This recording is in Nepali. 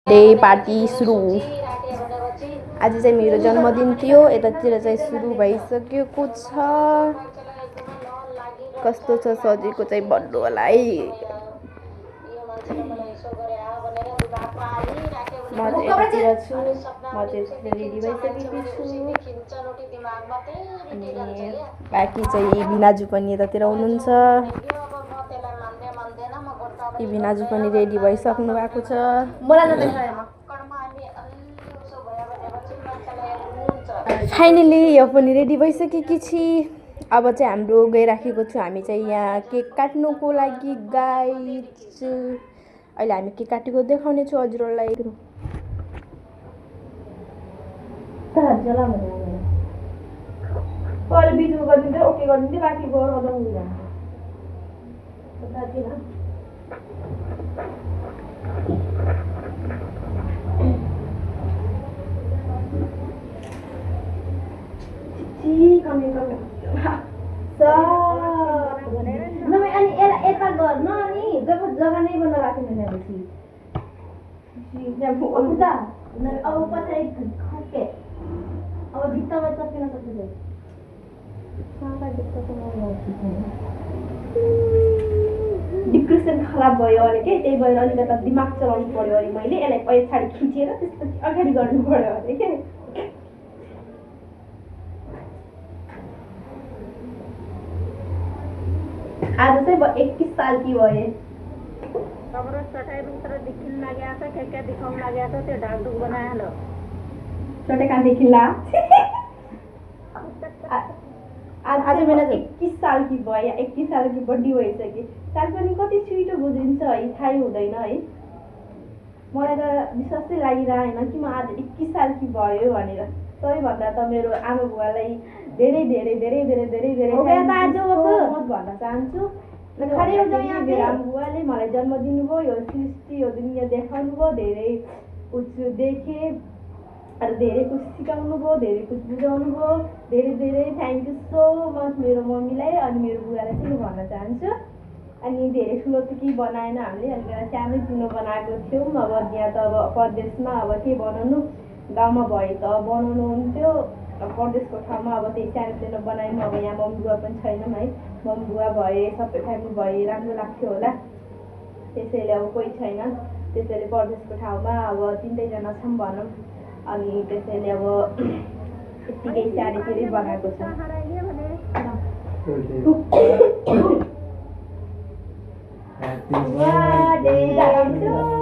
डे पार्टी सुरु आज चाहिँ मेरो जन्मदिन थियो यतातिर चाहिँ सुरु भइसकेको छ कस्तो छ सजेको चाहिँ भन्नु होला है म चाहिँ यतातिर छु म चाहिँ रेडी भइसकेकी छु अनि बाँकी चाहिँ बिनाजु पनि यतातिर हुनुहुन्छ बिनाजु पनि रेडी भइसक्नु भएको छ फाइनली यो पनि रेडी भइसकेकी छि अब चाहिँ हाम्रो गइराखेको छु हामी चाहिँ यहाँ केक काट्नुको लागि गाइज अहिले हामी केक काटेको देखाउने छु हजुरहरूलाई पहिले बिजु गरिदिँदै ओके गरिदिँदै बाँकी गर्दा हुन्छ यता गर्न अनि जब जग्गा नै बन्न राख्नु अब पछि खस्के अब भित्तामा चप्किन सक्छ डिप्रेसन खराब भयो अरे के त्यही भएर अलिकता दिमाग चलाउनु पर्यो अरे मैले यसलाई पछाडि खिचेर त्यसपछि अगाडि गर्नु पर्यो अरे के आज चाहिँ 21 साल की भए खबर चटाई भित्र देखिन लाग्या छ के दिखाउन लाग्या छ त्यो ढाकढुक बनाए ल चटे का देखिला आज मैंने 21 साल की भए 21 साल की बर्थडे भइसके साल पनि कति छिटो गुज्रिन्छ है थाहै हुँदैन है मलाई त विश्वासै लागिरहेन कि म आज 21 साल की भयो भनेर सबैभन्दा त मेरो आमा बुवालाई धेरै धेरै धेरै धेरै धेरै धेरै भन्न चाहन्छु मेरो आमा बुवाले मलाई जन्म दिनुभयो यो सृष्टि यो दुनियाँ देखाउनु भयो धेरै कुछ देखे अरू धेरै कुछ सिकाउनु भयो धेरै कुछ बुझाउनु भयो धेरै धेरै थ्याङ्क यू सो मच मेरो मम्मीलाई अनि मेरो बुवालाई चाहिँ भन्न चाहन्छु अनि धेरै ठुलो त केही बनाएन हामीले अनि सानै तिनो बनाएको थियौँ अब यहाँ त अब परदेशमा अब के बनाउनु गाउँमा भए त बनाउनु हुन्थ्यो परदेशको ठाउँमा अब त्यही सानो तिनो बनायौँ अब यहाँ मम्मी बुवा पनि छैनौँ है मम्मी बुवा भए सबै फ्यामिली भए राम्रो लाग्थ्यो होला त्यसैले अब कोही छैन त्यसैले परदेशको ठाउँमा अब 3जना छौँ भनौँ अनि त्यसैले अब यतिकै सानोतिरै बनाएको छ Happy birthday to